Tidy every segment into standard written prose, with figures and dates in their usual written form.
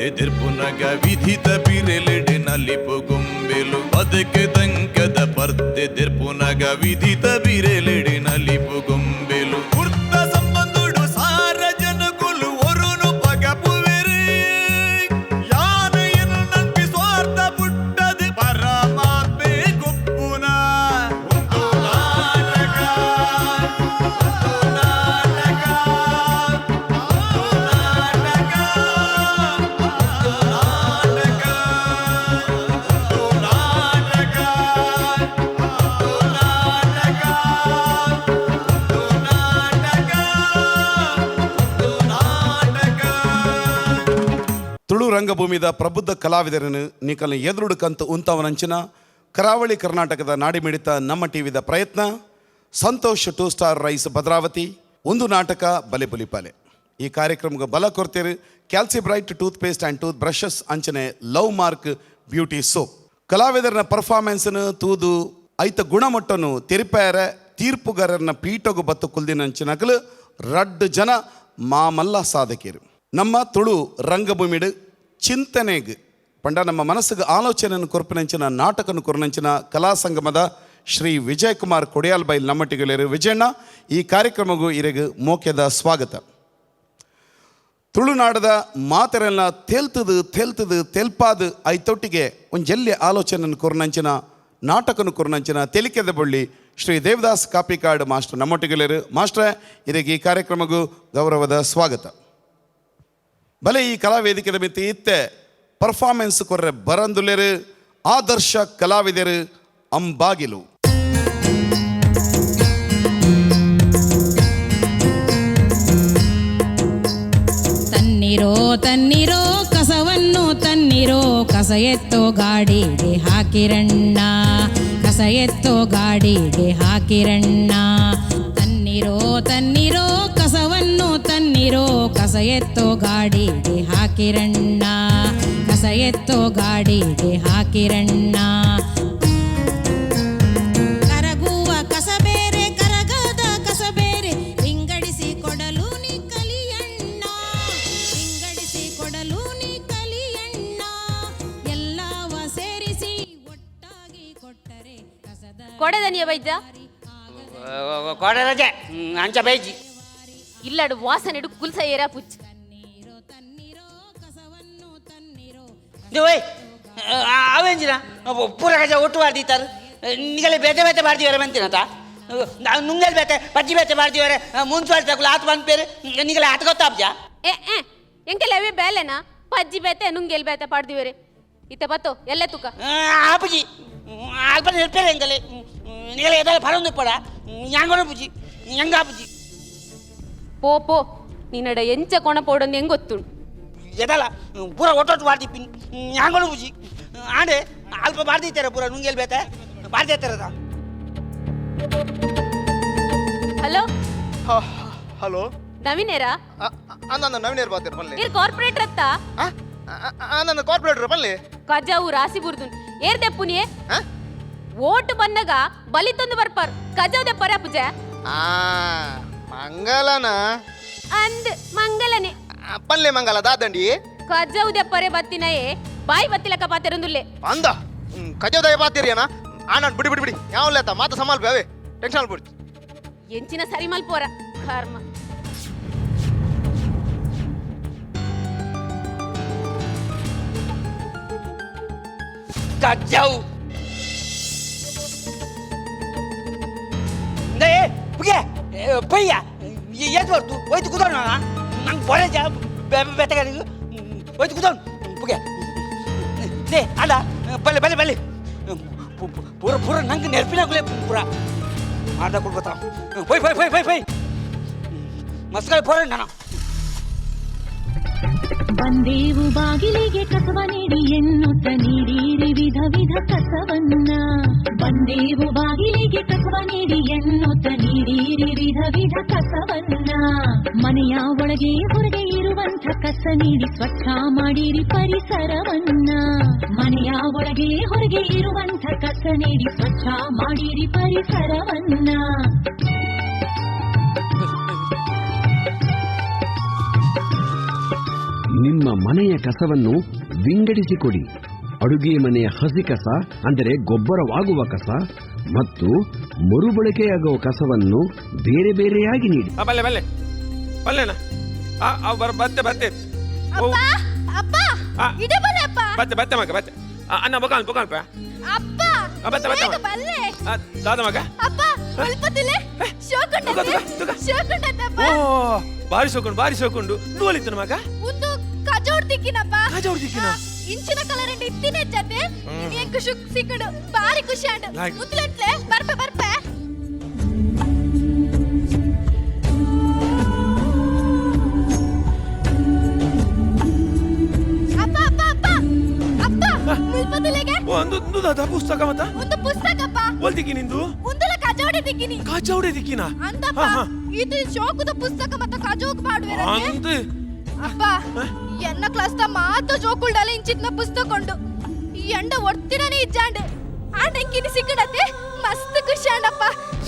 ಪರ್ತೆ ದೆರ್ಪುನಗ ವಿಧಿತ ಬಿರೆಲೆಡೆ ನಲಿಪು ಗೊಂಬೆಲು. ಬದುಕು ತಂಕದ ಪರ್ತೆ ದೆರ್ಪುನಗ ವಿಧಿತ ಬಿರೆಲೆಡೆ ನಲಿಪು ಗೊಂಬೆಲು. ಕುರ್ತ ಸಂಬಂಧುಡು ಸಾರ ಜನಕುಲು ಒರುನು ಪಗಪುವೆರು. ಯಾನು ಎನ್ನಂಪಿ ಸ್ವಾರ್ಥ ಪುಟ್ಟದು ಪರಮಾತ್ಮೆ ಗೊಪ್ಪುನ. ಒಂದು ನಾಟಕ, ಒಂದು ನಾಟಕ, ಒಂದು ನಾಟಕ, ಒಂದು ನಾಟಕ, ಒಂದು ನಾಟಕ, ಒಂದು ನಾಟಕ, ಒಂದು ನಾಟಕ, ಒಂದು ನಾಟಕ. ತುಳು ರಂಗಭೂಮಿದ ಪ್ರಬುದ್ಧ ಕಲಾವಿದರನ್ನು ನಿಕಲ್ನ ಎದುರುಡು ಕಂತು ಉಂತವನಂಚಿನ ಕರಾವಳಿ ಕರ್ನಾಟಕದ ನಾಡಿಮಿಡಿತ ನಮ್ಮ ಟಿವಿದ ಪ್ರಯತ್ನ. Santosh two star rice Bhadravati. ಒಂದು ನಾಟಕ ಬಲೆ ಬುಲಿಪಾಲೆ. ಈ ಕಾರ್ಯಕ್ರಮಕ್ಕೆ ಬಲ ಕೊರ್ತೀರಿ Calci Bright toothpaste and toothbrushes ಅಂಚನೆ ಲವ್ ಮಾರ್ಕ್ ಬ್ಯೂಟಿ ಸೋಪ್. ಕಲಾವಿದರನ ಪರ್ಫಾರ್ಮೆನ್ಸ್ನು ತೂದು ಐತ ಗುಣಮಟ್ಟನು ತೆರಿಪಾಯರ ತೀರ್ಪುಗಾರರನ್ನ ಪೀಠಗು ಬತ್ತು ಕುಲ್ದಿನಂಚಿನಕಲು ರಡ್ಡು ಜನ ಮಾಮಲ್ಲ ಸಾಧಕಿಯರು. ನಮ್ಮ ತುಳು ರಂಗಭೂಮಿಡು ಚಿಂತನೆಗ್ ಪಂಡ ನಮ್ಮ ಮನಸ್ಸಿಗೆ ಆಲೋಚನೆಯನ್ನು ಕೊರ್ಪಿನಂಚಿನ ನಾಟಕನು ಕೊರ್ನಂಚಿನ ಕಲಾ ಸಂಗಮದ ಶ್ರೀ ವಿಜಯಕುಮಾರ್ ಕೊಡಿಯಾಲ್ ಬೈಲ್ ನಮ್ಮಟ್ಟಿಗಲೇರು. ವಿಜಯಣ್ಣ, ಈ ಕಾರ್ಯಕ್ರಮಗೂ ಇರೆಗ್ ಮೋಕ್ಯದ ಸ್ವಾಗತ. ತುಳುನಾಡದ ಮಾತೆರೆಲ್ಲ ತೇಲ್ತದು ತೇಲ್ತದು ತೆಲ್ಪಾದು ಐತೊಟ್ಟಿಗೆ ಒಂಜೆಲ್ಲೆ ಆಲೋಚನೆಯನ್ನು ಕೊರ್ನಂಚಿನ ನಾಟಕನು ಕೊರ್ನಂಚಿನ ತೆಲಿಕೆದ ಬಳ್ಳಿ ಶ್ರೀ ದೇವದಾಸ್ ಕಾಪಿಕಾಡ್ ಮಾಸ್ಟರ್ ನಮ್ಮೊಟ್ಟಿಗಲೇರು. ಮಾಸ್ಟ್ರೆ, ಇರೆಗೆ ಈ ಕಾರ್ಯಕ್ರಮಗೂ ಗೌರವದ ಸ್ವಾಗತ. ಬಲೆ ಈ ಕಲಾವೇದಿಕೆದ ಮಿತಿ ಇತ್ತೆ ಪರ್ಫಾರ್ಮೆನ್ಸ್ ಕೊರ್ರೆ ಬರಂದುಲೇರು ಆದರ್ಶ ಕಲಾವಿದರು ಅಂಬಾಗಿಲು. ತನ್ನಿರೋ ತನ್ನಿರೋ ಕಸವನ್ನು ತನ್ನಿರೋ, ಕಸ ಎತ್ತೋ ಗಾಡಿಗೆ ಹಾಕಿರಣ್ಣ, ಕಸ ಎತ್ತೋ ಗಾಡಿಗೆ ಹಾಕಿರಣ್ಣ. ತನ್ನಿರೋ ತನ್ನಿರೋ ಕಸವನ್ನು ತನ್ನಿರೋ, ಕಸ ಎತ್ತೋ ಗಾಡಿಗೆ ಹಾಕಿರಣ್ಣ, ಕಸ ಎತ್ತೋ ಗಾಡಿಗೆ ಹಾಕಿರಣ್ಣ. ಕರಗುವ ಕಸ ಬೇರೆ, ಕರಗದ ಕಸ ಬೇರೆ, ವಿಂಗಡಿಸಿ ಕೊಡಲು ನೀ ಕಲಿಯಣ್ಣ, ವಿಂಗಡಿಸಿ ಕೊಡಲು ನೀ ಕಲಿಯಣ್ಣ. ಎಲ್ಲವ ಸೇರಿಸಿ ಒಟ್ಟಾಗಿ ಕೊಟ್ಟರೆ ಕಸದ ಕೊಡೆದನಿಯ ವೈದ್ಯ. ಕೋಡೆ ರಜೆ ಅಂಚ ಬೈಜಿ. ಇಲ್ಲಡು ವಾಸನೆಡು ಕುಲ್ಸ ಏರಾ ಪುಚ್. ತನ್ನೀರೋ ತನ್ನಿರೋ ಕಸವನ್ನು ತನ್ನಿರೋ. ಓಯ್, ಅವೇಂಜಿನ ಪೂರ ಕಜ ಒಟ್ಟು ಮಾಡ್ದಿತ್ತಾರೆ? ನಿಗಲೆ ಬೇತೆ ಬೇತೆ ಮಾಡ್ದಿವರೆ ಮಂತಿನತ ನಾವು ನುಂಗಲ್ ಬೇತೆ ಪಜ್ಜಿ ಬೇತೆ ಮಾಡ್ದಿವರೆ. ಮುನ್ಸಿಪಾಲ್ಟಿ ತಗುಲು ಆತು ಬಂದ್ಪೇರು, ನಿಗಲೆ ಆತ ಗೊತ್ತಾಬ್ಜ. ಏ ಏ, ಎಂಕೆಲ್ಲ ಅವೇ ಬೇಲೆನಾ? ಪಜ್ಜಿ ಬೇತೆ ನುಂಗೆಲ್ ಬೇತೆ ಪಾಡ್ದಿವರೆ. ಇತ್ತೆ ಬತ್ತೋ ಎಲ್ಲ ತುಕ. ಆಪುಜಿ, ಅಲ್ಪ ನೆರ್ಪೇರೆ ಎಂಗಲೆ. ನಿಗಲೆ ಎದಲ್ಲ ಪರೊಂದು ಪಡ ಯಾಂಗೋಣ ಪುಜಿ ಹೆಂಗ ಆಪುಜಿ. ಪೋ ಪೋ, ನಿನ್ನಡ ಎಂಚ ಕೊಣ ಪೋಡೊಂದು ಹೆಂಗ್ ಗೊತ್ತುಂಡು. ಎದಲ್ಲ ಪೂರ ಒಟ್ಟೊಟ್ಟು ಮಾಡ್ದಿಪ್ಪಿನ್ ಯಾಂಗೋಣ ಪುಜಿ. ಆಂಡೆ ಅಲ್ಪ ಮಾಡ್ದಿತ್ತಾರೆ ಪೂರ ನುಂಗೆಲ್ ಬೇತೆ ಮಾಡ್ದಿತ್ತಾರದ. ಹಲೋ. ಹಲೋ. ನವೀನೇರಾ? ನನ್ನ ನವೀನೇರ್ ಬಾತೇರ್ ಪಲ್ಲೆ. ನೀರ್ ಕಾರ್ಪೊರೇಟರ್ ಅತ್ತ? ನನ್ನ ಕಾರ್ಪೊರೇಟರ್ ಪಲ್ಲೆ. ಕಜಾವು ರಾಸಿ ಬುರ್ದುನ್ ಏರ್ ದೆಪ್ಪುನಿಯೇ? ಓಟ್ ಬಂದಾಗ ಬಲಿತೊಂದು ಬರ್ಪಾರ್, ಕಜಾವ್ ದೆಪ್ಪರ ಪೂಜೆ. ಆ ಮಂಗಲನ? ಅಂದ್, ಮಂಗಲನೆ. ಪಲ್ಲೆ ಮಂಗಲ ದಾದಂಡಿ. ಕಜಾವು ದೆಪ್ಪರೆ ಬತ್ತಿನಯೇ, ಬಾಯಿ ಬತ್ತಿಲಕ್ಕ ಪಾತೆರೊಂದುಲ್ಲೆ. ಅಂದ, ಕಜೋದಯ ಬಾತೀರಿಯನ? ಆ ನಾನು ಬಿಡಿ ಬಿಡಿ ಬಿಡಿ, ಯಾವ ಲೇತ ಮಾತ ಸಮಾಲ್ ಅವೇ, ಟೆನ್ಷನ್ ಅಲ್ಬಿಡಿ. ಎಂಚಿನ ಸರಿ ಮಲ್ಪೋರ ಕರ್ಮ. ಕಜ್ಜಾವು ಏ ಪುಗೆ ಪಯ್ಯ ಏತ್ ಬರ್ತು ಹೋಯ್ತು ಕೂತೋಣ. ನಂಗೆ ಬೊಳೆ ಬೆತ್ತಗಾರಿಗೂ ಹೋಯ್ತು ಕೂತೋಣ ಪುಗೆ. ಲೇ ಅಲ್ಲ, ಬಲ್ಲೆ ಬಲ್ಲೆ ಬಲ್ಲೆ, ಪೂರ ಪೂರ ನಂಗೆ ನೆನಪಿನಾಗಲೇ ಪೂರ ಮಾಡ್ದ ಕೊಡ್ಬೋತ. ಪೊಯ್ ಪೊಯ್ ಪೊಯ್ ಪೊಯ್ ಪೊಯ್, ಮಸ್ಕಲ್ ಪೋರ ನಾನು. ಬಂದೇವು ಬಾಗಿಲಿಗೆ ಕಸವ ನೀಡಿ ಎನ್ನುತ್ತ ನೀಡೀರಿ ವಿಧ ವಿಧ ಕಸವನ್ನ. ಬಂದೇವು ಬಾಗಿಲಿಗೆ ಕಸವ ನೀಡಿ ಎನ್ನುತ್ತ ನೀಡೀರಿ ವಿಧ ವಿಧ ಕಸವನ್ನ. ಮನೆಯ ಒಳಗೆ ಹೊರಗೆ ಇರುವಂಥ ಕಸ ನೀಡಿ ಸ್ವಚ್ಛ ಮಾಡಿರಿ ಪರಿಸರವನ್ನ. ಮನೆಯ ಒಳಗೆ ಹೊರಗೆ ಇರುವಂಥ ಕಸ ನೀಡಿ ಸ್ವಚ್ಛ ಮಾಡಿರಿ ಪರಿಸರವನ್ನ. ನಿಮ್ಮ ಮನೆಯ ಕಸವನ್ನು ವಿಂಗಡಿಸಿಕೊಡಿ. ಅಡುಗೆ ಮನೆಯ ಹಸಿ ಕಸ ಅಂದರೆ ಗೊಬ್ಬರವಾಗುವ ಕಸ ಮತ್ತು ಮರುಬಳಕೆಯಾಗುವ ಕಸವನ್ನು ಬೇರೆ ಬೇರೆಯಾಗಿ ನೀಡಿ. ಬಲ್ಲೆ ಬಲ್ಲೆ ಬಲ್ಲೆನಾ? ಬತ್ತೆ ಬತ್ತೆ ಅಪ್ಪ, ಇಡೆ ಬಲ್ಲೆ ಅಪ್ಪ. ಬತ್ತೆ ಬತ್ತೆ ಮಗ ಬತ್ತೆ. ಅಣ್ಣ ಬೊಕಾಲ್ ಬೊಕಾಲ್ಪ. ಅಪ್ಪ, ಬತ್ತೆ ಬತ್ತೆ ಬಲ್ಲೆ. ದಾದ ಮಗ. ಅಪ್ಪ, ಅಲ್ಪತಿಲೆ ಶೋಕುಂಡತೆ ಶೋಕುಂಡತಪ್ಪ. ಓ ಬಾರಿ ಶೋಕುಂಡು ಬಾರಿ ಶೋಕುಂಡು. ನೂಲಿತ್ತನ ಮಗ. ಒಂದು ಕಜೋಡ್ ದಿಕ್ಕಿನಪ್ಪ. ಕಜೋಡ್ ದಿಕ್ಕಿನ. ಇಂಚಿನ ಕಲರ್ ಅಂಡ್ ಇತ್ತಿನ ಜತೆ ಎಂಕು ಶುಕ್ ಸಿಕ್ಕಡು ಬಾರಿ ಖುಷಿ ಆಂಡು. ಮುತ್ತಲಂಟ್ಲೆ ಬರ್ಪೆ ಬರ್ಪೆ. ಅಪ್ಪ ಅಪ್ಪ ಅಪ್ಪ ಅಪ್ಪ ಮುಲ್ಪದಲೆಗೆ ಒಂದು ದಾದ ಪುಸ್ತಕ ಮತ. ಒಂದು ಪುಸ್ತಕಪ್ಪ. ಓಲ್ದಿಕ್ಕಿ ನಿಂದು. ಒಂದಲ ಕಜೋಡೆ ದಿಕ್ಕಿನಿ. ಕಜೋಡೆ ದಿಕ್ಕಿನ. ಅಂತಪ್ಪ ಇದು ಶೋಕದ ಪುಸ್ತಕ ಮತ್ತ ಕಜೋಗ್ ಮಾಡುವೆ ಅಂದ. ಅಪ್ಪ ಎನ್ನ ಕ್ಲಾಸ್ ತ ಮಾತು ಜೋಕುಲ್ಡಲ ಇಂಚಿತ್ನ ಪುಸ್ತಕ ಉಂಡು. ಎಂಡ ಒಡ್ತಿರನೇ ಇಜ್ಜಾಂಡ್ ಆಂಡ್ ಎಂಕಿನಿ ಸಿಕ್ಕಡತೆ ಮಸ್ತ್ ಖುಷಿ ಆಂಡಪ್ಪ,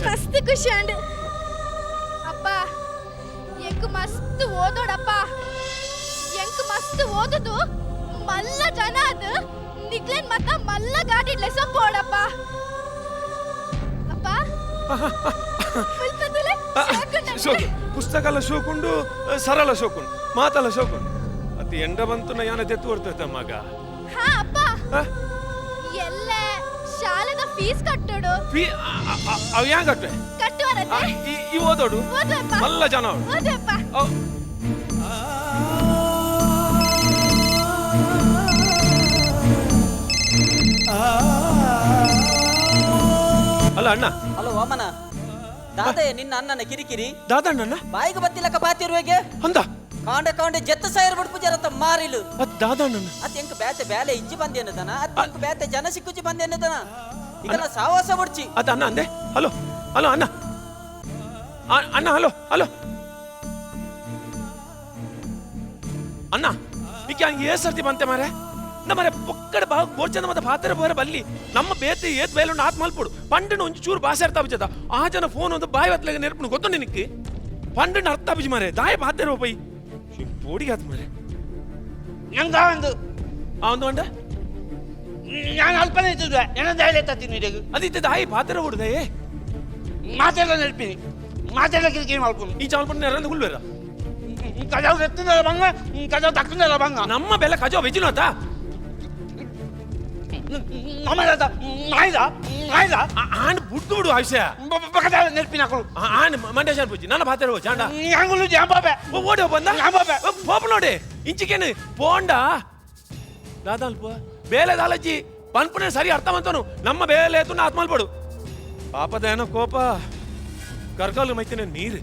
ಮಸ್ತ್ ಖುಷಿ ಆಂಡ್. ಅಪ್ಪ ಎಂಕ್ ಮಸ್ತ್ ಓದೋಡಪ್ಪ, ಎಂಕ್ ಮಸ್ತ್ ಓದುದು ಮಲ್ಲ ಜನ ಅದು ನಿಗ್ಲೇನ್ ಮತ್ತ ಮಲ್ಲ ಗಾಡಿ ಲೆಸ ಪೋಡಪ್ಪ. ಅಪ್ಪ ಪುಸ್ತಕ ಎಲ್ಲ ಶೋಕುಂಡು, ಸರಳ ಶೋಕುಂಡು, ಮಾತಲ್ಲ ಶೋಕುಂಡು. ಅತಿ ಎಂಡ ಬಂತು ನಾ ಯಾನ ತೆತ್ತು ಹೊರ್ತೈತ ಮಗ. ಹಾ ಅಪ್ಪ, ಎಲ್ಲ ಶಾಲೆದ ಫೀಸ್ ಕಟ್ಟೋಡು. ಫೀ ಅವ್ ಯಾಂಗ್ ಕಟ್ಟೆ? ಕಟ್ಟುವರತೆ. ಈ ಓದೋಡು ಮಲ್ಲ ಜನ ಓದಪ್ಪ. ಅಲ್ಲ ಅಣ್ಣ. ಹಲೋ ವಾಮನ ದಾದಯ್ಯ, ನಿನ್ನ ಅಣ್ಣನ ಕಿರಿಕಿರಿ. ದಾದಣ್ಣನ ಬಾಯಿಗೆ ಬತ್ತಿಲಕ್ಕ ಬಾತಿರುವೆಗೆ ಅಂದ ಕಾಂಡೆ ಕಾಂಡೆ ಜತ್ತ ಸಾಯರ್ ಬಿಡ್ಪು ಜರತ ಮಾರಿಲು. ಅದ್ ದಾದಣ್ಣನ ಅತ್ ಎಂಕ್ ಬ್ಯಾತೆ ಬ್ಯಾಲೆ ಇಜ್ಜಿ ಬಂದೇನದನ, ಅತ್ ಎಂಕ್ ಬ್ಯಾತೆ ಜನ ಸಿಕ್ಕುಜ್ಜಿ ಬಂದೇನದನ, ಇದನ್ನ ಸಾವಾಸ ಬಿಡ್ಚಿ. ಅದ್ ಅಣ್ಣ ಅಂದೆ. ಹಲೋ ಹಲೋ ಅಣ್ಣ ಅಣ್ಣ ಹಲೋ ಹಲೋ ಅಣ್ಣ ನಿಕ್ಕೆ ಹಂಗೆ ಏ ಸರ್ತಿ ಬಂತೆ ಮಾರೆ ನಮ್ಮರೆ ಪೊಕ್ಕಡ ಬಾ ಗೋರ್ಚಂದ ಮತ್ತೆ ಪಾತ್ರ ಬೋರ ಬಲ್ಲಿ ನಮ್ಮ ಬೇತೆ ಏತ್ ಬೇಲುಂಡು ಆತ್ಮ ಮಲ್ಪುಡು ಪಂಡನ ಒಂಜಿ ಚೂರು ಭಾಷೆ ಅರ್ಥ ಅಭಿಜದ ಆ ಜನ ಫೋನ್ ಒಂದು ಬಾಯಿ ಹೊತ್ತಲಾಗ ನೆನಪು ಗೊತ್ತು ನಿನಕ್ಕೆ ಪಂಡನ ಅರ್ಥ ಅಭಿಜಿ ಮಾರೆ ದಾಯ ಪಾತ್ರ ಪೈ ಪೋಡಿಗೆ ಆತ್ ಮಾರೆ. ನಂಗೆ ಒಂದು ಆ ಒಂದು ಅಂಡ ನಾನು ಅಲ್ಪನೆ ಇದ್ದಿದ್ದೆ ಏನೋ ದಾಯ ಎತ್ತೀನಿ ಅದಿತ್ತೆ ದಾಯಿ ಪಾತ್ರ ಓಡುದೇ ಮಾತೆಲ್ಲ ನೆನಪಿನಿ ಮಾತೆಲ್ಲ ಕಿರಿಕಿರಿ ಮಾಡ್ಕೊಂಡು ಈ ಚಾಲ್ಪಣ್ಣ ನೆರಂದು ಗುಲ್ಬೇರ ಕಜಾವ್ ಎತ್ತಿದಲ್ಲ ಬಂಗ, ಕಜಾವ್ ತಕ್ಕಂದಲ್ಲ ಬಂಗ. ನಮ್ಮ ಬೆಲೆ ಕಜಾವ್ ಬೆಜಿನ ಆತ ಆಂಡ್ ಬುಡ್ದು ಬಿಡು ಆಯುಷ್ಯ ಆಂಡ್ ಮಂಡ್ಯ ಪೂಜಿ ನನ್ನ ಪಾತ್ರ ಚಾಂಡ ಓಡಿ ಬಂದ ಪೋಪ ನೋಡಿ ಇಂಚಿಕೇನು ಪೋಂಡ ದಾದಾಲ್ಪ ಬೇಲೆ ದಾಲಜ್ಜಿ ಪನ್ಪುನೆ ಸರಿ ಅರ್ಥ ಮಂತನು ನಮ್ಮ ಬೇಲೆ ತುನ್ನ ಆತ್ಮಲ್ಪಡು ಪಾಪದ ಏನೋ ಕೋಪ ಕರ್ಕಾಲು ಮೈತಿನ ನೀರು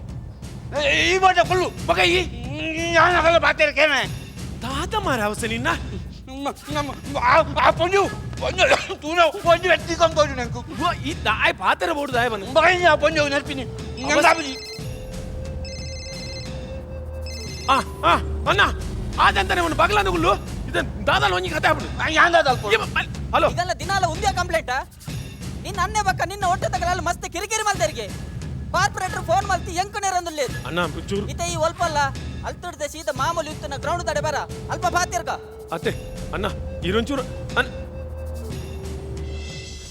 ಈ ಬೋಟ ಫುಲ್ಲು ಬಗ ಈ ಬಾತೇನೆ ತಾತ ಮಾರ ಅವಸ್ಥೆ ನಿನ್ನ పొంజు పొంజు తూనే పొంజు ఎత్తికొని తోడు నాకు ఈ దాయ్ పాత్ర పోడు దాయ్ బను బాగా పొంజు నేర్పిని అన్న అదంతా నేను బగలందుకుళ్ళు ಇದು ದಾದಾಲ್ ಒಂಜಿ ಕತೆ ಆಗ್ಬಿಡು. ಹಲೋ ಇದೆಲ್ಲ ದಿನಾಲ ಒಂದೇ ಕಂಪ್ಲೇಂಟಾ? ನಿನ್ನ ಅನ್ನೆ ಬಕ್ಕ ನಿನ್ನ ಹೊಟ್ಟೆ ತಗಲಲ್ಲ ಮಸ್ತ್ ಕಿರಿಕಿರಿ ಮಲ್ದರಿಗೆ ಕಾರ್ಪೊರೇಟರ್ ಫೋನ್ ಮಲ್ತಿ ಎಂಕು ನೇರಂದುಲ್ಲೇದು ಅಣ್ಣ ಚೂರು ಇತ್ತೆ ಈ ಒಲ್ಪಲ್ಲ ಅಲ್ತುಡ್ದೆ ಸೀದಾ ಮಾಮೂಲಿ ಇತ್ತನ ಗ್ರೌಂಡ್ ತಡೆ ಬರ ಅಲ್ಪ ಬಾತಿರ್ಕ ಅತ್ತೆ ಅಣ್ಣ ಇರೊಂಚೂರು ಅಣ್ಣ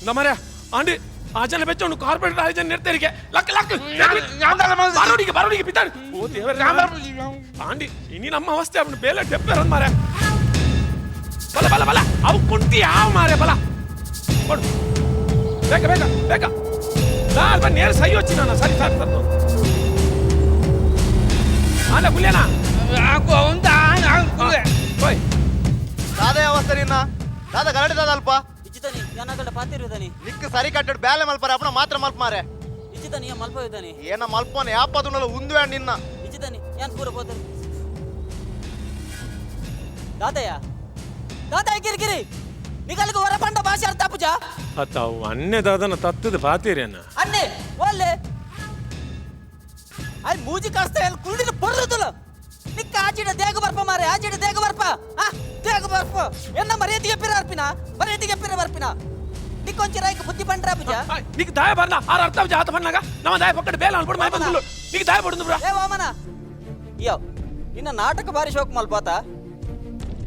ನಮ್ಮರೆ ಆಂಡಿ ಆ ಜನ ಬೆಚ್ಚೋನು ಕಾರ್ಪೊರೇಟರ್ ಆ ಜನ ನಿರ್ತರಿಗೆ ಲಕ್ ಲಕ್ ಬಾರೋಡಿಗೆ ಬಾರೋಡಿಗೆ ಪಿತಾಡು ಓ ದೇವರೇ ಆಂಡಿ ಇನಿ ನಮ್ಮ ಅವಸ್ಥೆ ಅವನು ಬೇಲೆ ಡೆಪ್ಪೆ ಮಾರೆ ಬಲ ಬಲ ಬಲ ಅವು ಕುಂತಿ ಯಾವ ಮಾರೆ ಬಲ ಕೊಡು ಬೇಗ ಬೇಗ ಬೇಗ ಅಲ್ಪ ನೇರ ಸಹಿ వచ్చి నాన్న ಸರಿ ಸರಿ ಸರಿ ಅಲ್ಲ ಗುಲ್ಯನಾ ಓಯ್ ದಾದ ಅವಸ್ಥೆ ನಿನ್ನ ದಾದ ಗರಡಿ ದಾದ ಅಲ್ಪ ಇಜ್ಜಿತನಿ ಏನಗಡ ಪಾತಿರುದನಿ ನಿಕ್ಕ ಸರಿ ಕಟ್ಟಡ್ ಬ್ಯಾಲೆ ಮಲ್ಪರೆ ಅಪ್ಪನ ಮಾತ್ರ ಮಲ್ಪ ಮಾರೆ ಇಜ್ಜಿತನಿ ಮಲ್ಪವಿದನಿ ಏನ ಮಲ್ಪನ ಯಾಪದುನಲ್ಲ ಉಂದುವೆ ನಿನ್ನ ಇಜ್ಜಿತನಿ ಏನ್ ಪೂರ పోతారు ದಾದಯ್ಯ ದಾದಯ್ಯ ಕಿರಿಕಿರಿ ನಿಗಲ್ಗೆ ಹೊರಪಂಡ ಭಾಷೆ ಅರ್ಥ ಪೂಜಾ ಅತ್ತಾವು ಅನ್ನೆ ದಾದನ ತತ್ತದ ಪಾತೀರಿ ಅನ್ನ ಅನ್ನೆ ಒಲ್ಲೆ ಅಲ್ಲಿ ಮೂಜಿ ಕಾಸ್ತ ಎಲ್ಲಿ ಕುಳ್ಳಿನ ಬರುದಿಲ್ಲ ನಿಕ್ಕ ಆಚಿಡ ದೇಗ ಬರ್ಪ ಮಾರೆ ಆಚಿಡ ದೇಗ ಬರ್ಪ ಆ ದೇಗ ಬರ್ಪ ಎನ್ನ ಮರ್ಯಾದೆಗೆ ಪಿರ ಅರ್ಪಿನ ಮರ್ಯಾದೆಗೆ ಪಿರ ಬರ್ಪಿನ ನಿಕ್ಕೊಂಚ ರಾಯ್ಕ ಬುದ್ಧಿ ಪಂಡ್ರ ಪೂಜಾ నీకు దాయ బర్న ఆరు అర్థం జాత పన్నాగా ನಮ್ಮ ದಾಯ ಪಕ್ಕಡ ಬೇಲ ಅನ್ಬಿಡು ಮೈ ಬಂದು నీకు దాయ పడుతుంది ಬ್ರಾ ಏ ವಾಮನ ಅಯ್ಯೋ ನಿನ್ನ ನಾಟಕ ಬಾರಿ ಶೋಕ್ ಮಲ್ಪಾತ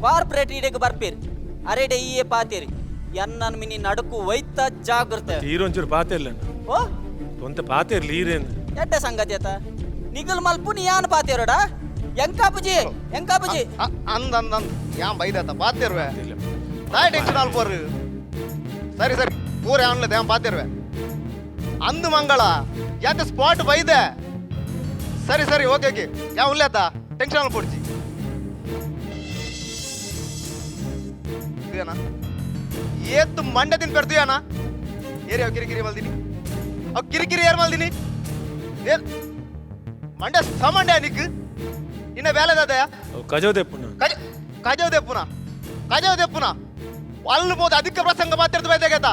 ಕಾರ್ಪೊರೇಟ್ ಇಡೆಗ್ ಬರ್ಪೇರು ಅರೆಡೆ ಈಯೆ ಪಾತೇರಿ ಎನ್ನನ್ ಮಿನಿ ನಡುಕು ವೈತ ಜಾಗೃತೆ ತೀರೊಂಚೂರು ಪಾತೆ ಇಲ್ಲ. ಓ ಒಂತೆ ಪಾತೆ ಇರ್ಲಿ ಈರೇನು ಎಡ್ಡ ಸಂಗತಿ ಆತ ನಿಗಲ್ ಮಲ್ಪು ನೀ ಯಾನ್ ಪಾತೇರೋಡ ಎಂಕಾಪುಜಿ ಎಂಕಾಪುಜಿ ಅಂದ ಅಂದ ಅಂದ ಯಾನ್ ಬೈದಾತ ಪಾತಿರ್ವೆ ತಾಯಿ ಟೆನ್ಷನ್ ಆಲ್ಪೋರು. ಸರಿ ಸರಿ ಪೂರ ಯಾನ್ಲದ ಯಾನ್ ಪಾತಿರ್ವೆ ಅಂದು ಮಂಗಳ ಯಾತೆ ಸ್ಪಾಟ್ ಬೈದೆ. ಸರಿ ಸರಿ ಓಕೆ ಓಕೆ ಯಾ ಉಲ್ಲೇತ ಟೆನ್ಷನ್ ಆಲ್ಪೋಡ್ಚಿ ತುಯನಾ ಏತ್ತು ಮಂಡೆ ತಿನ್ ಪೆರ್ದುಯಾನ ಏರಿ ಅವ್ ಕಿರಿಕಿರಿ ಮಲ್ದಿನಿ ಅವ್ ಕಿರಿಕಿರಿ ಏರ್ ಮಲ್ದಿನಿ ಏ ಮಂಡೆ ಸಮಂಡೆ ನಿಕ್ ಇನ್ನ ಬೇಲೆದಾದಯ ಕಜೋದೆಪ್ಪುನ ಕಜ ಕಜವ್ ದೆಪ್ಪುನ ಕಜವ್ ದೆಪ್ಪುನ ಅಲ್ಲಿ ಬೋದು ಅಧಿಕ ಪ್ರಸಂಗ ಮಾತಾಡ್ದು ಬೈದಾಗತ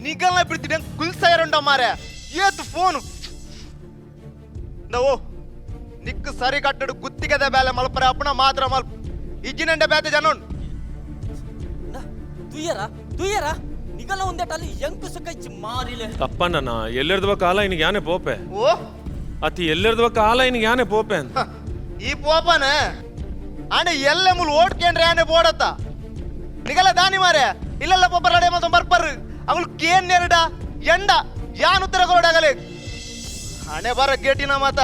ನಿಗಲ್ನ ಬಿಡ್ತೀನಿ ಕುಲ್ಸಾಯರುಂಡ ಮಾರೆ ಏತು ಫೋನು ಓ ನಿಕ್ಕು ಸರಿ ಕಟ್ಟಡು ಗುತ್ತಿಗೆದ ಬೇಲೆ ಮಲ್ಪರೆ ಅಪ್ಪಣ ಮಾತ್ರ ಮಲ್ಪ ಇಜ್ಜಿನಂಡೆ ಬೇತೆ ಜನೋನ್ ತುಯ್ಯರ ತುಯ್ಯರ ನಿಗಲ ಒಂದೇಟಲ್ಲಿ ಎಂಕು ಸುಖ ಮಾರಿಲೆ ತಪ್ಪಣ್ಣ ಎಲ್ಲೆರ್ದವ ಕಾಲ ಇನ್ಗೆ ಯಾನೆ ಪೋಪೆ. ಓ ಅತಿ ಎಲ್ಲೆರ್ದವ ಕಾಲ ಇನ್ಗೆ ಯಾನೆ ಪೋಪೆ ಅಂತ. ಈ ಪೋಪನ ಆನೆ ಎಲ್ಲ ಮುಲ್ ಓಟ್ಕೇಂಡ್ರೆ ಆನೆ ಬೋಡತ್ತ ನಿಗಲ ದಾನಿ ಮಾರೆ ಇಲ್ಲೆಲ್ಲ ಪೋಪರ್ ಅಡೆ ಮಾತ್ರ ಬರ್ಪರ್ ಅವಳು ಕೇನ್ ನೆರಡ ಎಂಡ ಯಾನ್ ಉತ್ತರ ಕೊರಡಾಗಲೆ ಹಣೆ ಬರ ಗೇಟಿನ ಮಾತ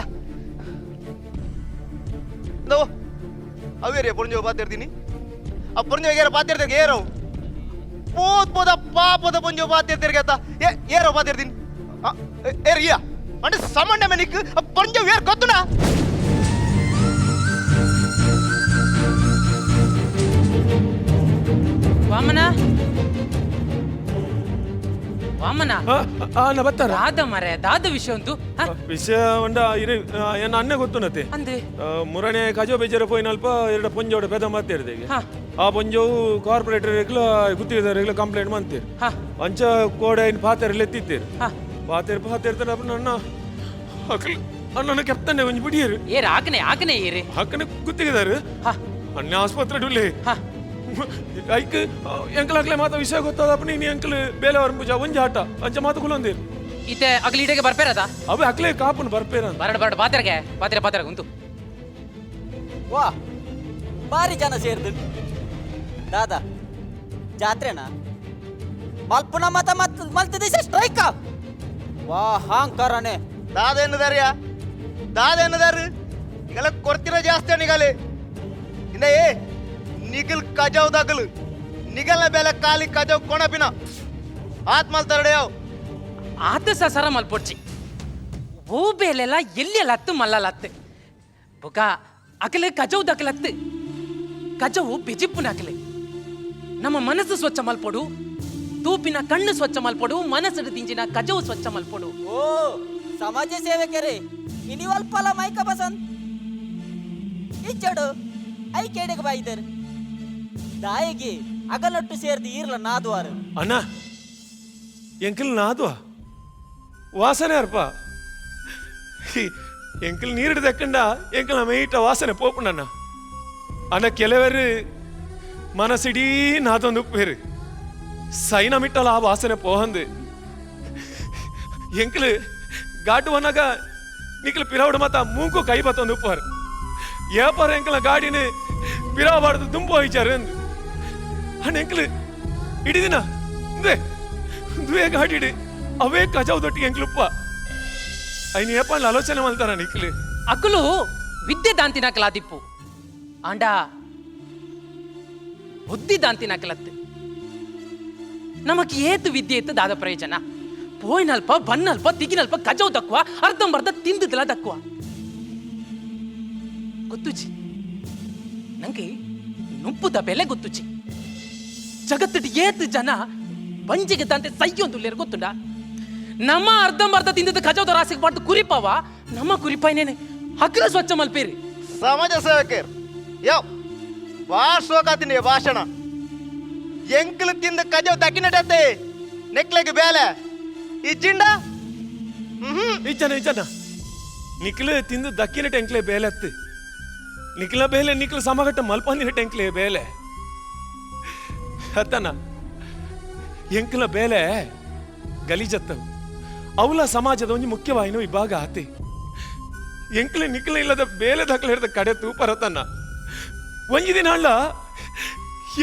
ದೋ ಅವೇರಿಯ ಪುರಂಜೋ ಪಾತಿರ್ತೀನಿ ಆ ಪುರಂಜೋ ಏರ ಪಾತಿರ್ತೀರಿ ಏರವು ಪೋದ್ ಪೋದ ಪಾಪದ ಪುಂಜೋ ಪಾತಿರ್ತೀರಿ ಗತ್ತ ಏ ಏರವು ಪಾತಿರ್ತೀನಿ ಏರ್ ಇಯ అంటే ಸಮಂಡ ಮೆನಿಕ್ ಆ ಪುರಂಜೋ ಏರ್ ಗೊತ್ತುನಾ. ವಾಮನ ವಾಮನ ನಾ ಬತ್ತಾರ ದಾದ ಮರೆ ದಾದ ವಿಷಯ ಉಂಟು. ವಿಷಯ ಉಂಡ ಇರು ಎನ್ನ ಅಣ್ಣ ಗೊತ್ತುನತೆ. ಅಂದ್ರೆ ಮುರಣೆ ಕಜೋ ಬೇಜಾರ ಪೋಯಿನಲ್ಪ ಎರಡು ಪೊಂಜೋಡ ಪೆದ ಮಾತಾಡ್ದೆ ಆ ಪೊಂಜೋವು ಕಾರ್ಪೊರೇಟರ್ ಗುತ್ತಿಗೆದಾರ ಕಂಪ್ಲೇಂಟ್ ಮಾಡ್ತೀರಿ ಅಂಚ ಕೋಡೆ ಇನ್ ಪಾತೆರ್ ಎತ್ತಿತ್ತೀರಿ ಪಾತೆರ್ ಪಾತೆರ್ ನನ್ನ ಅಕಲ್ ಅಣ್ಣನ ಕೆಪ್ತಾನೆ ಒಂಜಿ ಬಿಡಿಯರು ಏರ್ ಆಕನೆ ಆಕನೆ ಏರಿ ಆಕನೆ ಗುತ್ತಿಗೆದಾರು ಅಣ್ಣ ಆಸ್ಪತ್ರೆ ಡುಲ್ಲೆ ಐಕ್ ಎಂಕಲ್ ಮಾತ ವಿಷಯ ಗೊತ್ತಾದಪ್ಪ ನೀನು ಎಂಕಲ್ ಬೇಲೆ ಪೂಜಾ ಒಂಜಿ ಆಟ ಅಂಚ ಮಾತು ಕುಲೊಂದಿರು ಇತ್ತೆ ಅಗಲಿ ಇಡೆಗೆ ಬರ್ಪೇರದ ಅವೆ ಅಕ್ಲೆ ಕಾಪುನ್ ಬರ್ಪೇರ ಬರಡ ಬರಡ ಪಾತೆರ್ಗೆ ಪಾತೆರೆ ಪಾತೆರ್ಗೆ ಉಂಟು. ವಾ ಬಾರಿ ಜನ ಸೇರ್ದು ದಾದಾ ಜಾತ್ರೆನಾ ಮಲ್ಪುನ ಮತ ಮತ್ ಮಲ್ತ ದೇಶ ಸ್ಟ್ರೈಕ್ ವಾ ಹಾಂಕಾರನೆ ದಾದ ಎನ್ನುದಾರ್ಯ ದಾದ ಎನ್ನುದಾರು ನಿಗಲ ಕೊರ್ತಿರ ಜಾಸ್ತಿ ನಿಗಲೆ ಇನ್ನ ಏ ನಿಗಲ್ ಕಜಾವ್ ದಗಲು ನಿಗಲ್ನ ಬೆಲೆ ಖಾಲಿ ಕಜಾವ್ ಕೊಣಪಿನ ಆತ್ಮಲ್ ತರಡೆಯವ್ ಆತ ಸಸರ ಮಲ್ಪೊಡ್ಚಿ ಓ ಬೇಲೆಲ್ಲ ಎಲ್ಲಿ ಲತ್ತು ಮಲ್ಲ ಲತ್ತು ಬೊಕ ಅಕಲೆ ಕಜವು ದಕಲತ್ತು ಕಜವು ಬೆಜಿಪ್ಪುನ ಅಕಲೆ ನಮ್ಮ ಮನಸ್ಸು ಸ್ವಚ್ಛ ಮಲ್ಪೊಡು ತೂಪಿನ ಕಣ್ಣು ಸ್ವಚ್ಛ ಮಲ್ಪೊಡು ಮನಸ್ಸು ದಿಂಜಿನ ಕಜವು ಸ್ವಚ್ಛ ಮಲ್ಪೊಡು. ಓ ಸಮಾಜ ಸೇವಕರೇ ಇನಿವಲ್ಪಲ ಮೈಕ ಪಸಂದ್ ಇಚ್ಚಡು I ಕೇಡೆಗೆ ಬಾಯಿದರು ದಾಯಿಗೆ ಅಗಲೊಟ್ಟು ಸೇರ್ದು ಈರ್ಲ ನಾದುವಾರು. ಅಣ್ಣ ಎಂಕಲ್ ನಾದುವ ವಾಸನೆ ಅರ್ಪ ಎಂಕಲ್ ನೀರು ದಕ್ಕಂಡ ಎಂಕಲ್ ಮೇಯ್ಟ ವಾಸನೆ ಪೋಪುಂಡಣ್ಣ ಅಣ್ಣ ಕೆಲವರು ಮನಸ್ಸಿಡೀ ನಾದೊಂದು ಉಪ್ಪೇರು ಸೈನ ಮಿಟ್ಟಲ ಆ ವಾಸನೆ ಪೋಹಂದು ಎಂಕಲ್ ಘಾಟು ವನ್ನಾಗ ನಿಖಲ್ ಪಿರಾವಡು ಮಾತ ಮೂಂಕು ಕೈ ಬತ್ತೊಂದು ಉಪ್ಪಾರು ಏಪಾರ ಎಂಕಲ ಗಾಡಿನ ಪಿರಾವಾಡ್ದು ದುಂಬು ಹೋಯ್ಚಾರು ಅಂದು ಅಣ್ಣ ಎಂಕಲ್ ಇಡೀ ದಿನ ದ್ವೇ ಗಾಡಿ ಅವೇ ಕಜಾವ್ ದೊಟ್ಟಿಗೆ ಎಂಕ್ಲುಪ್ಪ ಐನ್ ಏಪಾಂಡ್ಲ ಆಲೋಚನೆ ಮಾಡ್ತಾರ ನಿಖಲ್. ಅಕುಲು ವಿದ್ಯೆ ದಾಂತಿನ ಕಲಾದಿಪ್ಪು ಆಂಡ ಬುದ್ಧಿ ದಾಂತಿನ ಕಲತ್ತು ನಮಕ್ ಏತು ವಿದ್ಯೆ ಇತ್ತು ದಾದ ಪ್ರಯೋಜನ ಪೋಯ್ನಲ್ಪ ಬನ್ನಲ್ಪ ತಿಗಿನಲ್ಪ ಕಜವು ದಕ್ಕುವ ಅರ್ಧಂಬರ್ಧ ತಿಂದುದಲ ದಕ್ಕುವ ಗೊತ್ತುಜಿ ನಂಗೆ ನುಪ್ಪುದ ಬೆಲೆ ಗೊತ್ತುಜಿ ಜಗತ್ತಿಡ್ ಏತು ಜನ ಬಂಜಿಗೆ ದಂತೆ ಸೈಯೊಂದುಲ್ಲೇರು ಗೊತ್ತುಂಡ ನಮ್ಮ ಅರ್ಧಂಬರ್ಧ ತಿಂದದ್ದು ಕಜವದ ರಾಸಿಗೆ ಬಾರ್ದು ಕುರಿಪಾವ ನಮ್ಮ ಕುರಿಪಾಯ್ನೇನೆ ಹಕ್ರ ಸ್ವಚ್ಛ ಮಲ್ಪೇರಿ. ಸಮಾಜ ಸೇವಕರ್ ಯಾವ ಭಾಷೋಕಾತೀನಿ ಭಾಷಣ ಎಂಕಲು ತಿಂದ ಕಜವ್ ದಕ್ಕಿನಟತ್ತೆ ನೆಕ್ಲೆಗ್ ಬೇಲೆ ಇಜ್ಜಿಂಡ ಇಜ್ಜನ ಇಜ್ಜನ ನಿಕ್ಲು ತಿಂದು ದಕ್ಕಿನ ಟೆಂಕ್ಲೆ ಬೇಲೆತ್ತು ನಿಕ್ಲ ಬೇಲೆ ನಿಕ್ಲು ಸಮಗಟ್ಟ ಮಲ್ಪಂದಿನ ಟೆಂಕ್ಲೆ ಬೇಲೆ ಅತ್ತನ ಎಂಕ್ಲ ಬೇಲೆ ಗಲೀಜತ್ತವು ಅವಲ ಸಮಾಜದ ಒಂಜಿ ಮುಖ್ಯವಾಯಿನ ವಿಭಾಗ ಆತಿ ಎಂಕ್ಲೆ ನಿಕ್ಲ ಇಲ್ಲದ ಬೇಲೆ ದಾಖಲೆ ಹಿಡಿದ ಕಡೆ ತೂಪರತನ್ನ ಒಂಜಿ ದಿನ ಅಲ್ಲ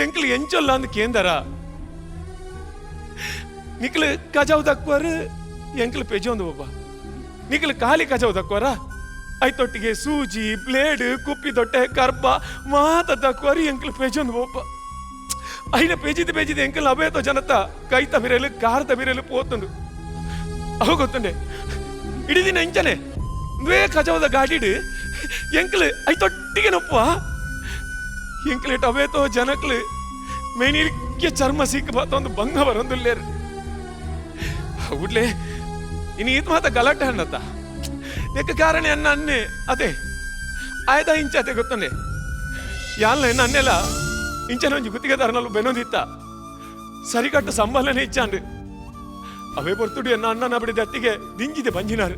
ಎಂಕ್ಲು ಎಂಚೊಲ್ಲ ಅಂದ್ ಕೇಂದರ ನಿಕ್ಲು ಕಜಾವ್ ದಕ್ವಾರು ಎಂಕ್ಲು ಪೆಜೊಂದು ಒಬ್ಬ ನಿಕ್ಲು ಖಾಲಿ ಕಜಾವ್ ದಕ್ವಾರ ಐತೊಟ್ಟಿಗೆ ಸೂಜಿ ಬ್ಲೇಡ್ ಕುಪ್ಪಿ ದೊಟ್ಟೆ ಕರ್ಬ ಮಾತ ದಕ್ವಾರು ಎಂಕ್ಲು ಪೆಜೊಂದು ಒಬ್ಬ ಐನ ಪೆಜಿದ ಪೆಜಿದ ಎಂಕಲ್ ಅಬೇತೋ ಜನತ ಕೈತ ಬಿರಲು ಕಾರ್ತ ಬಿರಲು ಪೋತುಂಡು ಅವು ಗೊತ್ತುಂಡೆ ಇಡೀ ದಿನ ಇಂಚನೆ ದ್ವೇ ಕಜಾವದ ಗಾಡಿಡು ಎಂಕ್ಲು ಐತೊಟ್ಟಿಗೆ ನೊಪ್ಪುವ ಎಂಕ್ಲೇಟ್ ಅವೇತೋ ಜನಕ್ಲು ಮೇನಿಲ್ಕೆ ಚರ್ಮ ಸಿಕ್ಕ ಬತ್ತೊಂದು ಭಂಗ ಬರೊಂದುಲ್ಲೇರು ಉಡ್ಲೆ ಇನ್ನು ಈತ್ ಮಾತ ಗಲಾಟೆ ಅಣ್ಣತ್ತ ನೆಕ್ಕ ಕಾರಣ ಅನ್ನ ಅನ್ನೆ ಅದೇ ಆಯ್ದ ಇಂಚತೆ ಗೊತ್ತಂಡೆ ಯಾಲ್ಲ ಎನ್ನ ಅನ್ನೆಲ್ಲ ಇಂಚನ ಒಂಜಿ ಗುತ್ತಿಗೆದಾರನಲ್ಲು ಬೆನೊಂದಿತ್ತ ಸರಿಕಟ್ಟು ಸಂಬಳನೆ ಇಚ್ಚಾಂಡು ಅವೇ ಬರ್ತುಡಿ ಅನ್ನ ಅಣ್ಣನ ಬಿಡಿದ ಅತ್ತಿಗೆ ದಿಂಜಿದೆ ಬಂಜಿನಾರು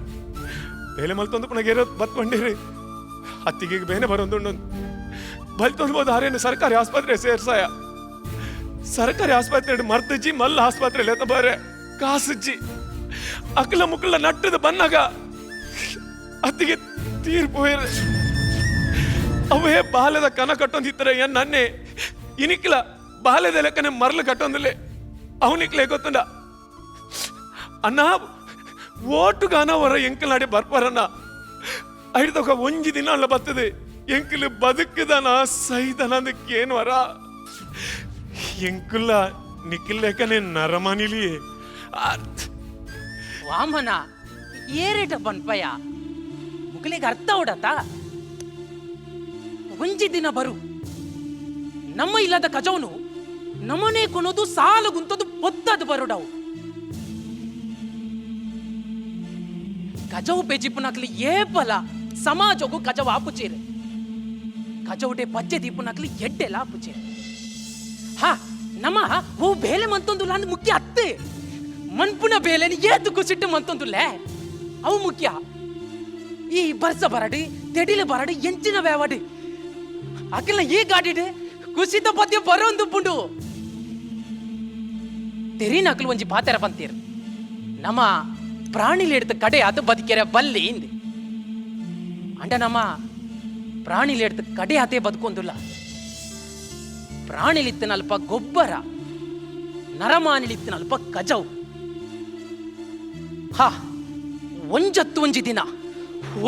ಬೇಲೆ ಮಲ್ತೊಂದು ಪುನಗೇರ ಬತ್ಕೊಂಡಿರಿ ಅತ್ತಿಗೆ ಬೇನೆ ಬರೊಂದುಂಡು ಬಲ್ತೊಂದು ಹೋದ ಹಾರೇನು ಸರ್ಕಾರಿ ಆಸ್ಪತ್ರೆ ಸೇರ್ಸಾಯ ಸರ್ಕಾರಿ ಆಸ್ಪತ್ರೆ ಮರ್ದಜ್ಜಿ ಮಲ್ಲ ಆಸ್ಪತ್ರೆ ಲೇತ ಬಾರೆ ಕಾಸುಜ್ಜಿ ಅಕ್ಲ ಮುಕ್ಕಲ ನಟ್ಟದ ಬನ್ನಾಗ ಅತ್ತಿಗೆ ತೀರ್ಪು ಅವೇ ಬಾಲ್ಯದ ಕನ ಕಟ್ಟೊಂದಿತ್ತರ ಏನ್ ನನ್ನೆ ಇನಿಕ್ಲ ಬಾಲ್ಯದ ಲೆಕ್ಕನೆ ಮರಳು ಕಟ್ಟೊಂದಿಲ್ಲ ಅವನಿಕ್ಲೆ ಗೊತ್ತುಂಡ ಅಣ್ಣ ಓಟುಗಾನ ವರ ಎಂಕಲ್ ನಾಡಿ ಬರ್ಪಾರಣ್ಣ ಐದೊಕ ಒಂಜಿ ದಿನ ಅಲ್ಲ ಬರ್ತದೆ ಎಂಕಲ್ ಬದುಕುದನ ಸೈದನ ಅದಕ್ಕೇನು ವರ ಎಂಕುಲ್ಲ ನಿಖಿಲ್ ಲೆಕ್ಕನೆ ನರಮನಿಲಿ ವಾಮನ ಏರೇಟ ಪನ್ಪಯ್ಯ ಮುಗಲಿಗೆ ಅರ್ಥ ಓಡತಾ ಒಂಜಿ ದಿನ ಬರು ನಮ್ಮ ಇಲ್ಲದ ಕಜವನು ನಮನೆ ಕೊನೋದು ಸಾಲು ಗುಂತದು ಪೊತ್ತದು ಬರುಡವು ಕಜವು ಪೆಜಿಪುನಕ್ಲಿ ಏಪಲ ಸಮಾಜಗು ಕಜವು ಆಪುಚೇರು ಕಜವುಡೆ ಪಜ್ಜೆ ದೀಪುನಕ್ಲಿ ಎಡ್ಡೆಲ ಆಪುಚೇರು ಹಾ ನಮ್ಮ ಓ ಬೇಲೆ ಮಂತೊಂದುಲ್ಲ ಅಂದ್ ಮುಖ್ಯ ಅತ್ತೆ ಮನ್ಪುನ ಬೇಲೆని ಏತು ಕುಸಿಟ್ಟು ಮಂತೊಂದುಲ್ಲೆ ಅವು ಮುಖ್ಯ ಈ ಬರ್ಸ ಬರಡಿ ತೆಡಿಲು ಬರಡಿ ಎಂಚಿನ ಬೇವಡಿ ಅಖಿಲ ಈ ಗಾಡಿಡು ಕುಸಿತ ಪದ್ಯ ಬರೋಂದು ಪುಂಡು ತೆರಿನ ಅಕ್ಲು ಒಂಜಿ ಪಾತೆರ ಬಂತೀರ್ ನಮ್ಮ ಪ್ರಾಣಿಲಿ எடுத்த ಕಡೆ ಅದು ಬದುಕೆರೆ ಬಲ್ಲಿ ಇಂದು ಅಂಡ ನಮ್ಮ ಪ್ರಾಣಿಲಿ எடுத்த ಕಡೆ ಆತೇ ಬದುಕೊಂದುಲ್ಲ ಪ್ರಾಣಿಲಿತ್ತಿನಲ್ಪ ಗೊಬ್ಬರ ನರಮಾನಿಲಿತ್ತಿನಲ್ಪ ಕಜವು ಹಾ ಒಂಜತ್ತು ಒಂಜಿ ದಿನ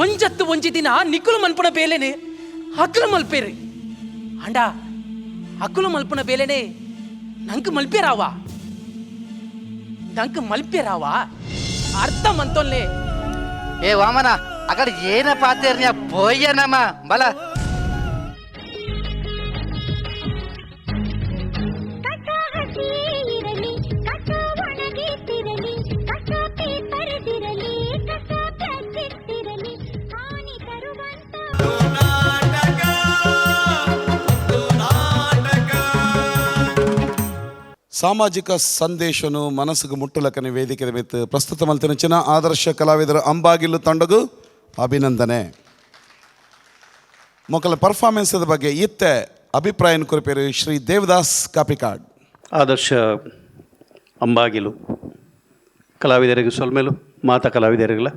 ಒಂಜತ್ತು ಒಂಜಿ ದಿನ ನಿಕ್ಕುಲು ಮನ್ಪುನ ಬೇಲೆನೆ ಅಕ್ಲು ಮಲ್ಪೇರು ಅಂಡ ಅಕ್ಕುಲು ಮಲ್ಪುನ ಬೇಲೆನೆ ನಂಗೆ ಮಲ್ಪೇರಾವ ನಂಗೆ ಮಲ್ಪೇರಾವ ಅರ್ಥ ಮಂತೊಲ್ಲೆ ಏ ವಾಮನ ಅಕಡೆ ಏನ ಪಾತೇರ್ನ್ಯಾ ಪೋಯ್ಯನಮ್ಮ ಬಲ ಕಸ ಹಸಿ ಇರಲಿ, ಕಸ ಒಣಗಿಸಿರಲಿ, ಕಸ ಪೇಪರ್ದಿರಲಿ, ಕಸ ಪ್ಲಾಸ್ಟಿಕ್ ಇರಲಿ, ಹಾನಿ ತರುವಂತ ಸಾಮಾಜಿಕ ಸಂದೇಶನು ಮನಸ್ಸಿಗೆ ಮುಟ್ಟುಲಕನೆ ವೇದಿಕೆ ಮಿತ್ತು ಪ್ರಸ್ತುತ ಮಲ್ತಿನಚಿನ ಆದರ್ಶ ಕಲಾವಿದರ ಅಂಬಾಗಿಲು ತಂಡಗು ಅಭಿನಂದನೆ. ಮೊಕಲ ಪರ್ಫಾರ್ಮೆನ್ಸ್ ಬಗ್ಗೆ ಇತ್ತೆ ಅಭಿಪ್ರಾಯ ಕುರಿಪೇರು ಶ್ರೀ ದೇವದಾಸ್ ಕಾಪಿಕಾಡ್. ಆದರ್ಶ ಅಂಬಾಗಿಲು ಕಲಾವಿದರಿಗೆ ಸೊಲ್ಮೇಲು ಮಾತ ಕಲಾವಿದರಿಗೆಲ್ಲ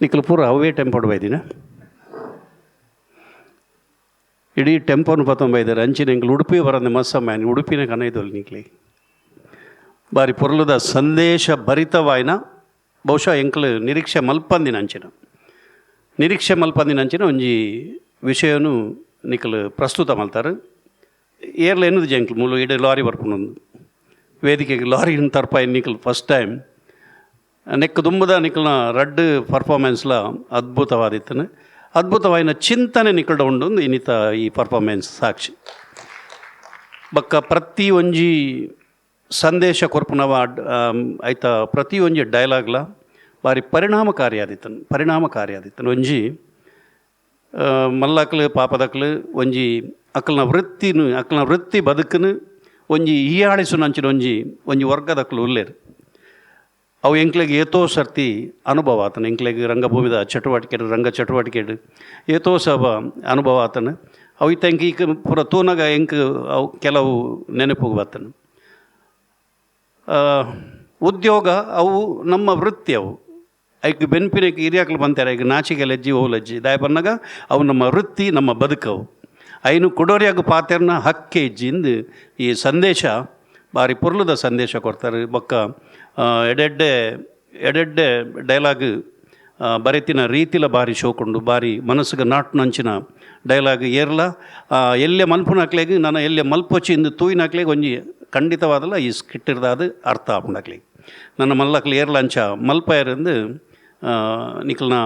ನಿಖಲು ಪೂರ ಅವೇ ಟೆಂಪೋಡ್ ಬೈದಿನ ಇಡೀ ಟೆಂಪೋನು ಪತ್ತೊಂಬೈದಾರೆ ಅಂಚಿನ ಎಂಕ್ಲು ಉಡುಪಿ ಬರಂದೆ ಮಸ್ಸಮ್ಮ ಉಡುಪಿನ ಕನೈದೋಲ್ ನಿಕ್ಲಿ ಬಾರಿ ಪೊರ್ಲುದ ಸಂದೇಶ ಭರಿತವಾಯಿನ ಬಹುಶಃ ಎಂಕ್ಲು ನಿರೀಕ್ಷೆ ಮಲ್ಪಂದಿನ ಅಂಚಿನ ನಿರೀಕ್ಷೆ ಮಲ್ಪಂದಿನ ಅಂಚಿನ ಒಂಜಿ ವಿಷಯನು ನಿಕ್ಲು ಪ್ರಸ್ತುತ ಮಲ್ತಾರೆ. ಏರ್ಲ ಎನ್ನುದು ಜಂಕ್ಲು ಮೂಲು ಇಡೀ ಲಾರಿ ಬರ್ಪುಂಡು ವೇದಿಕೆಗೆ ಲಾರಿ ತರ್ಪಾಯಿ ನಿಕ್ಲು ಫಸ್ಟ್ ಟೈಮ್ ನೆಕ್ ದುಂಬದ ನಿಕ್ಲ್ನ ರಡ್ಡ್ ಪರ್ಫಾರ್ಮೆನ್ಸ್ಲ ಅದ್ಭುತವಾದಿತ್ತನು ಅದ್ಭುತವಾಯಿನ ಚಿಂತನೆ ನಿಕಲ್ಡ ಉಂಡು ಇನ್ನಿತ ಈ ಪರ್ಫಾರ್ಮೆನ್ಸ್ ಸಾಕ್ಷಿ. ಬಕ್ಕ ಪ್ರತಿ ಒಂಜಿ ಸಂದೇಶ ಕೊರ್ಪುನವ ಐತ ಪ್ರತಿ ಒಂಜಿ ಡೈಲಾಗ್ಲ ಬಾರಿ ಪರಿಣಾಮಕಾರಿ ಆದಿತ್ತನು ಪರಿಣಾಮಕಾರಿ ಆದಿತ್ತನು. ಒಂಜಿ ಮಲ್ಲಕ್ಲು ಪಾಪದಕ್ಲು ಒಂಜಿ ಅಕ್ಲ್ನ ವೃತ್ತಿನು ಅಕ್ಲ್ನ ವೃತ್ತಿ ಬದುಕನು ಒಂಜಿ ಹೀಯಾಳಿಸುನಂಚಿನ ಒಂಜಿ ಒಂಜಿ ವರ್ಗದಕ್ಲು ಉಲ್ಲೇರು. ಅವು ಎಂಕ್ಲೆಗ್ ಏತೋ ಸರ್ತಿ ಅನುಭವ ಆತನ ಎಂಕ್ಲೆಗ್ ರಂಗಭೂಮಿದ ಚಟುವಟಿಕೆ ರಂಗ ಚಟುವಟಿಕೆ ಏತೋ ಸಬ ಅನುಭವ ಆತನ. ಅವು ಇತ್ತ ಎಂಕ್ ಈಗ ಪೂರ ತೂನಗ ಎಂಕ್ ಅವು ಕೆಲವು ನೆನಪು ಬರ್ತನ. ಉದ್ಯೋಗ ಅವು ನಮ್ಮ ವೃತ್ತಿ ಅವು ಐಕ್ ಬೆನ್ಪಿನಕ್ಕೆ ಹಿರಿಯಾಕ್ಲು ಬಂತಾರೆ ಈಗ ನಾಚಿಕೆ ಲಜ್ಜಿ ಓ ಲಜ್ಜಿ ದಾಯ ಬನ್ನಾಗ ಅವು ನಮ್ಮ ವೃತ್ತಿ ನಮ್ಮ ಬದುಕವು. ಐನು ಕುಡೋರಿಯಾಗ ಪಾತೆರ್ನ ಹಕ್ಕೆ ಇಜ್ಜಿಂದು ಈ ಸಂದೇಶ ಬಾರಿ ಪೊರ್ಲುದ ಸಂದೇಶ ಕೊಡ್ತಾರೆ. ಬೊಕ್ಕ ಎಡೆಡ್ಡೆ ಎಡೆಡ್ಡೆ ಡೈಲಾಗ್ ಬರೆತಿನ ರೀತಿಲ ಬಾರಿ ಶೋಕುಂಡು, ಬಾರಿ ಮನಸ್ಸಿಗೆ ನಾಟ್ನಂಚಿನ ಡೈಲಾಗ್ ಏರ್ಲ ಎಲ್ಲೆ ಮಲ್ಪುನಕ್ಲೆಗ್ ನನ ಎಲ್ಲೆ ಮಲ್ಪೊಚಿ ಇಂದು ತೂಯಿನಕ್ಲೆಗ್ ಒಂಜಿ ಖಂಡಿತವಾದಲ ಈ ಸ್ಕಿಟ್ಟಿರ್ದಾದ ಅರ್ಥ ಆಪುಂಡಕ್ಲೆಗ್. ನನ್ನ ಮಲ್ಲಕ್ಲೆ ಏರ್ಲ ಅಂಚ ಮಲ್ಪಯರಂದು ನಿಕಲ್ನ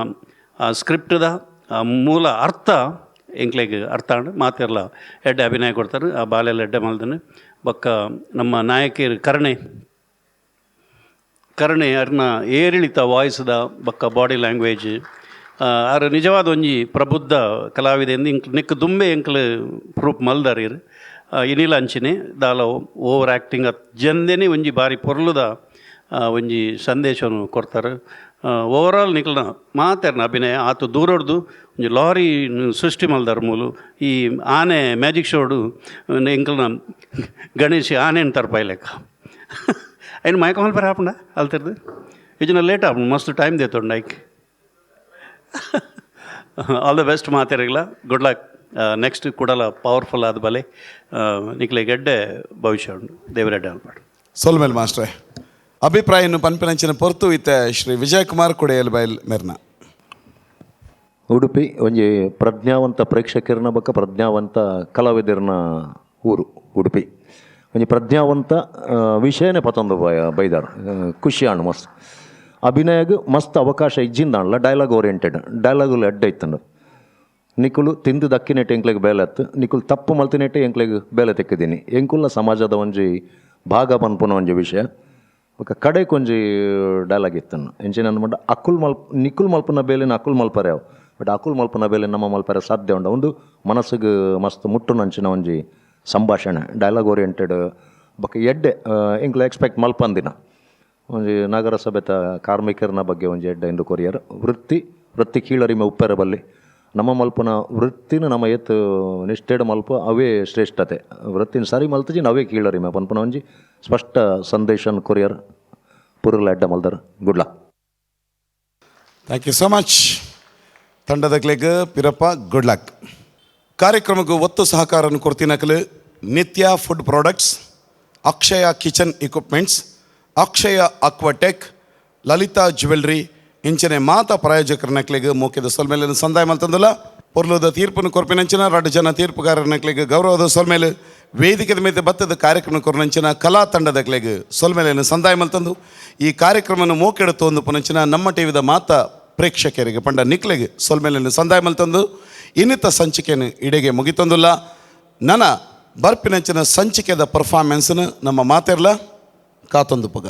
ಆ ಸ್ಕ್ರಿಪ್ಟ್ದ ಮೂಲ ಅರ್ಥ ಎಂಕ್ಲೆಗ್ ಅರ್ಥ ಆಂಡ್. ಮಾತೆರ್ಲ ಎಡ್ಡೆ ಅಭಿನಯ ಕೊಡ್ತಾರೆ. ಆ ಬಾಲೆಲ್ಲ ಎಡ್ಡೆ ಮಲ್ದನು. ಬೊಕ್ಕ ನಮ್ಮ ನಾಯಕಿಯರು ಕರ್ಣೆ ಕರ್ಣೆ ಅರ್ನ ಏರಿಳಿತ ವಾಯ್ಸ್ದ ಬೊಕ್ಕ ಬಾಡಿ ಲ್ಯಾಂಗ್ವೇಜ್ ಆರ್ ನಿಜವಾದ ಒಂಜಿ ಪ್ರಬುದ್ಧ ಕಲಾವಿದೆ ಇಂಕ್ ನಿಕ್ ದುಂಬೆ ಎಂಕ್ಲು ಪ್ರೂಫ್ ಮಲ್ದಾರ್ ಇರ್. ಇನಿಲ ಅಂಚಿನೆ ದಾಲ ಓವರ್ ಆ್ಯಕ್ಟಿಂಗ್ ಅತ್ ಜಂದೇನೆ ಒಂಜಿ ಬಾರಿ ಪೊರ್ಲುದ ಒಂಜಿ ಸಂದೇಶವನ್ನು ಕೊಡ್ತಾರೆ. ಓವರಾಲ್ ನಿಕಲ್ನ ಮಾತೆರ್ನ ಅಭಿನಯ ಆತು ದೂರೊಡ್ದು ಒಂಜಿ ಲಾರಿ ಸೃಷ್ಟಿ ಮಲ್ದಾರ್ ಮೂಲು. ಈ ಆನೆ ಮ್ಯಾಜಿಕ್ ಶೋಡು ಎಂಕಲ್ನ ಗಣೇಶ್ ಆನೆನ್ ತರ್ಪಾಯಿ ಲೆಕ್ಕ ಐನು ಮಯಕ ಮಲ್ಪರ ಆಪುಂಡ ಅಲ್ತಿರ್ದು ಇಜಿನ ಲೇಟ್ ಆಪುಂಡು ಮಸ್ತ್ ಟೈಮ್ ದೇತೊಂಡು ಐಕ್. All the best ಮಾತೆರ್ಗ್ಲ, good luck. Next Kudala powerful ಆದ ಬಲೆ ನಿಕ್ಲೆ ಗೆಡ್ಡೆ ಭವಿಷ್ಯ ಉಂಡು. ದೇವರೆಡ್ಡೆ ಅಲ್ಪಾಡು. ಸೊಲ್ಮೇಲ್ ಮಾಸ್ಟ್ರೆ ಅಭಿಪ್ರಾಯನು ಪನ್ಪಿನಂಚಿನ ಪೊರ್ತು ಇತ್ತೆ ಶ್ರೀ ವಿಜಯಕುಮಾರ್ ಕುಡೆಯಲ್ ಬೈಲ್ ಮೆರ್ನ. ಉಡುಪಿ ಒಂಜಿ ಪ್ರಜ್ಞಾವಂತ ಪ್ರೇಕ್ಷಕರನ ಬೊಕ್ಕ ಪ್ರಜ್ಞಾವಂತ ಕಲಾವಿದರನ ಊರು ಉಡುಪಿ. ಒಂಜಿ ಪ್ರಜ್ಞಾವಂತ ವಿಷಯನೇ ಪತೊಂದು ಬೈದಾರ್ ಖುಷಿ ಆಂಡ್ ಮಸ್ತ್. ಅಭಿನಯಗ್ ಮಸ್ತ್ ಅವಕಾಶ ಇಜ್ಜಿಂದಾಂಡ್ಲ ಡೈಲಾಗ್ ಓರಿಯೆಂಟೆಡ್ ಡೈಲಾಗುಲು ಎಡ್ಡೆ ಇತ್ತಂಡು. ನಿಕುಲು ತಿಂದು ದಕ್ಕಿನೆಟ್ ಎಂಕ್ಲೆಗ್ ಬೇಲೆ ಅತ್ತು, ನಿಕುಲು ತಪ್ಪು ಮಲ್ತಿನೆಟ್ಟೆ ಎಂಕ್ಲೆಗ್ ಬೇಲೆ ತೆಕ್ಕಿದ್ದೀನಿ. ಎಂಕುಲ್ಲ ಸಮಾಜದ ಒಂಜಿ ಭಾಗ ಪನ್ಪುನ ಒಂಜಿ ವಿಷಯ. ಬೊಕ್ಕ ಕಡೆಕ್ ಒಂಜಿ ಡೈಲಾಗ್ ಇತ್ತನ್ನು ಎಂಚಿನ ಅಂದ್ಮಂಡ ಅಕುಲ್ ಮಲ್ಪ್ ನಿಕುಲ್ ಮಲ್ಪುನ ಬೇಲೆನ ಅಕುಲ್ ಮಲ್ಪರೆ ಅವು, ಬಟ್ ಅಕುಲ್ ಮಲ್ಪುನ ಬೇಲೆ ನಮ್ಮ ಮಲ್ಪರೆ ಸಾಧ್ಯ ಉಂಡು. ಒಂದು ಮನಸ್ಸಿಗೆ ಮಸ್ತ್ ಮುಟ್ಟುನಂಚಿನ ಒಂಜಿ ಸಂಭಾಷಣೆ ಡೈಲಾಗ್ ಓರಿಯೆಂಟೆಡ್ ಬೊಕ್ಕ ಎಡ್ಡೆ ಎಂಕ್ಲು ಎಕ್ಸ್ಪೆಕ್ಟ್ ಮಲ್ಪಂದಿನ ಒಂಜಿ ನಗರಸಭೆತ ಕಾರ್ಮಿಕರನ ಬಗ್ಗೆ ಒಂಜಿ ಎಡ್ಡೆ ಇಂದು ಕೊರಿಯರ್. ವೃತ್ತಿ ವೃತ್ತಿ ಕೀಳರಿಮೆ ಉಪ್ಪೆರ ಬಲ್ಲಿ ನಮ್ಮ ಮಲ್ಪುನ ವೃತ್ತಿನ ನಮ್ಮ ಏತ್ ನಿಷ್ಠೆಡ್ ಮಲ್ಪ ಅವೇ ಶ್ರೇಷ್ಠತೆ, ವೃತ್ತಿನ ಸರಿ ಮಲ್ತಜಿ ಅವೇ ಕೀಳರಿಮೆ ಪನ್ಪುನ ಒಂಜಿ ಸ್ಪಷ್ಟ ಸಂದೇಶನ್ ಕೊರಿಯರ್ ಪುರುಲ ಎಡ್ಡೆ ಮಲ್ದರ್. Good luck. Thank you so much ತಂಡದ ಕ್ಲೇಗ್ ಪಿರಪ್ಪ, ಗುಡ್ ಲಕ್. ಕಾರ್ಯಕ್ರಮಕ್ಕೆ ಒತ್ತು ಸಹಕಾರನ್ನು ಕೊಡ್ತೀನಕಲು Nithya food products, Akshaya kitchen equipments, Akshaya Aquatech, Lalitha jewellery ಇಂಚನೆ ಮಾತ ಪ್ರಾಯೋಜಕರ ನಕ್ಲಿಗೆ ಮೋಕೆದ ಸೊಲ್ಮೇಲೆ ಸಂದಾಯ ಮಲ್ತಂದಲ್ಲ. ಪೊರ್ಲುದ ತೀರ್ಪನ್ನು ಕೊರ್ಪಿನಂಚಿನ ರಡ್ಡು ಜನ ತೀರ್ಪುಗಾರರ ನಕ್ಲಿಗೆ ಗೌರವದ ಸೊಲ್ಮೇಲೆ ವೇದಿಕೆದ ಮೇಲೆ ಬತ್ತದ ಕಾರ್ಯಕ್ರಮ ಕೊರ್ನಂಚಿನ ಕಲಾ ತಂಡದ ಕ್ಲೇಗ್ ಸೊಲ್ಮೇಲೆ ಸಂದಾಯ ಮಲ್ತಂದು ಈ ಕಾರ್ಯಕ್ರಮವನ್ನು ಮೋಕೆಡ ತೋಂದು ಪುನಂಚಿನ ನಮ್ಮ ಟಿವಿದ ಮಾತ ಪ್ರೇಕ್ಷಕರಿಗೆ ಪಂಡ ನಿಕ್ಲೆಗೆ ಸೊಲ್ಮೇಲೆ ಸಂದಾಯ ಮಲ್ತಂದು ಇನ್ನಿತ ಸಂಚಿಕೆಯನ್ನು ಇಡೆಗೆ ಮುಗಿತಂದುಲ್ಲ. ನನ್ನ ಬರ್ಪಿನಂಚಿನ ಸಂಚಿಕೆದ ಪರ್ಫಾರ್ಮೆನ್ಸ್ನ ನಮ್ಮ ಮಾತಿರ್ಲ ಕಾತೊಂದು ಪಗ.